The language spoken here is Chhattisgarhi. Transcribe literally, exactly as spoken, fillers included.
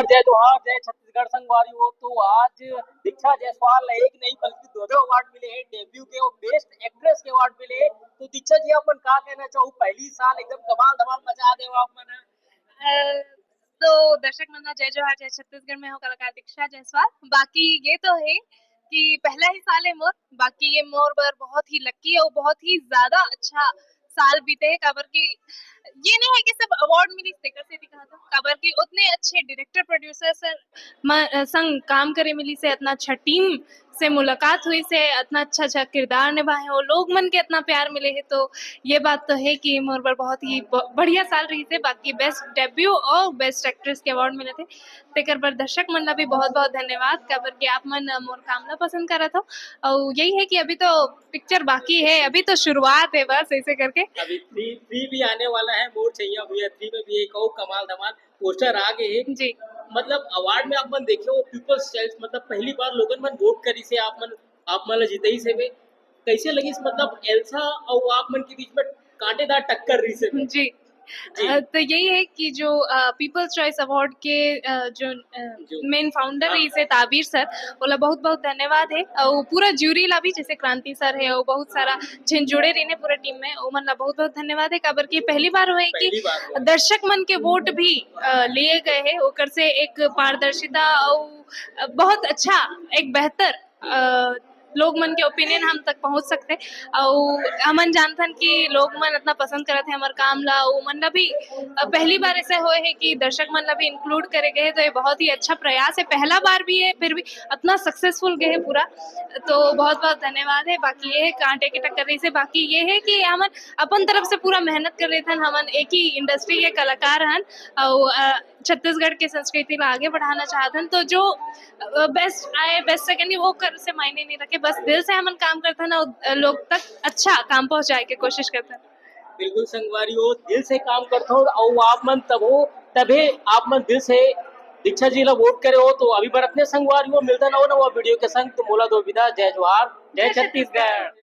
जय जोहार, जय छत्तीसगढ़ संगवारी हो। तो आज दीक्षा जायसवाल ला एक नहीं बल्कि दो दो अवार्ड मिले हैं, डेब्यू के और बेस्ट एक्ट्रेस के अवार्ड मिले हैं। तो दीक्षा जी, आप मन का कहना चाहो, पहली साल एकदम कमाल धमाल मचा दे हो आप मन। अ, तो दर्शक मन ला जय जोहार, जय छत्तीसगढ़। मैं हूँ कलाकार दीक्षा जायसवाल। बाकी ये तो है कि पहला ही साल है मोर, बाकी ये मोर बर बहुत ही लकी है और बहुत ही ज्यादा अच्छा साल बीते है, काबर कि ये नहीं है कि सब अवार्ड मिली तेकर से दिखा था, काबर कि उतने अच्छे डायरेक्टर प्रोड्यूसर सर म-, संग काम करे मिली से, इतना अच्छा टीम से मुलाकात हुई से, इतना अच्छा अच्छा किरदार निभाए हो, लोग मन के इतना प्यार मिले है, तो ये बात तो है कि मोर बर बहुत ही ब-, बढ़िया साल रही से। बाकी बेस्ट डेब्यू और बेस्ट एक्ट्रेस के अवार्ड मिले थे, तेकर बर दर्शक मन ला भी बहुत बहुत धन्यवाद, काबर कि आप मन मोर काम ला पसंद करत हो। और यही है कि अभी तो पिक्चर बाकी है, अभी तो शुरुआत है बस, ऐसे करके। अभी थ्री थ्री भी आने वाला है, मोर छैया भुइयां थ्री में भी एक और कमाल धमाल पोस्टर आ गए है। जी। मतलब अवार्ड में आप मन देखे हो पीपल्स चॉइस, मतलब पहली बार लोगन मन वोट करी से आप मन, आप मन ला जितई से वे कैसे लगिस, मतलब एल्सा और आप मन के बीच में कांटेदार टक्कर रही से। जी। जी। अ, तो यही है कि जो पीपल्स चॉइस अवार्ड के अ, जो जो- मेन फाउंडर हाँ। रही से ताबीर सर, ओला बहुत बहुत धन्यवाद है। और पूरा जूरी ला भी, जैसे क्रांति सर है और बहुत सारा झिन जुड़े रहिने पूरा टीम में, ओमन ला बहुत बहुत धन्यवाद है, काबर कि पहली बार हुए कि पहली बार हुआ। दर्शक मन के वोट भी अ, लिए गए हैं, ओकर से एक पारदर्शिता और बहुत अच्छा, एक बेहतर अ, लोग मन के ओपिनियन हम तक पहुंच सकते। और हमन जानथन कि लोग मन इतना पसंद करत है हमर काम ला, वो मन ला भी अ, पहली बार ऐसे हुए है कि दर्शक मन ला भी इंक्लूड करे गए, तो ये बहुत ही अच्छा प्रयास है, पहला बार भी है, फिर भी इतना सक्सेसफुल गए है पूरा, तो बहुत बहुत धन्यवाद है। बाकी ये है कांटे के टक्कर रही से, बाकी ये है कि हमन अपन तरफ से पूरा मेहनत कर रहे थे, हमन एक ही इंडस्ट्री के कलाकार हन और अ, छत्तीसगढ़ के संस्कृति ला आगे बढ़ाना चाहत हन, तो जो बेस्ट आए, बेस्ट सेकंड, वो कर से मायने नहीं रखे, बस दिल से हमन काम करथन और लोग तक अच्छा काम पहुंचाए के कोशिश करथन। बिल्कुल संगवारी हो, दिल से काम करथो और आप मन तब हो, तभे आप मन दिल से दीक्षा जी ला वोट करे हो। तो अभी बर अतने संगवारी हो, मिलथन नवा वीडियो के संग। तो मोला दो विदा, जय जोहार, जय छत्तीसगढ़।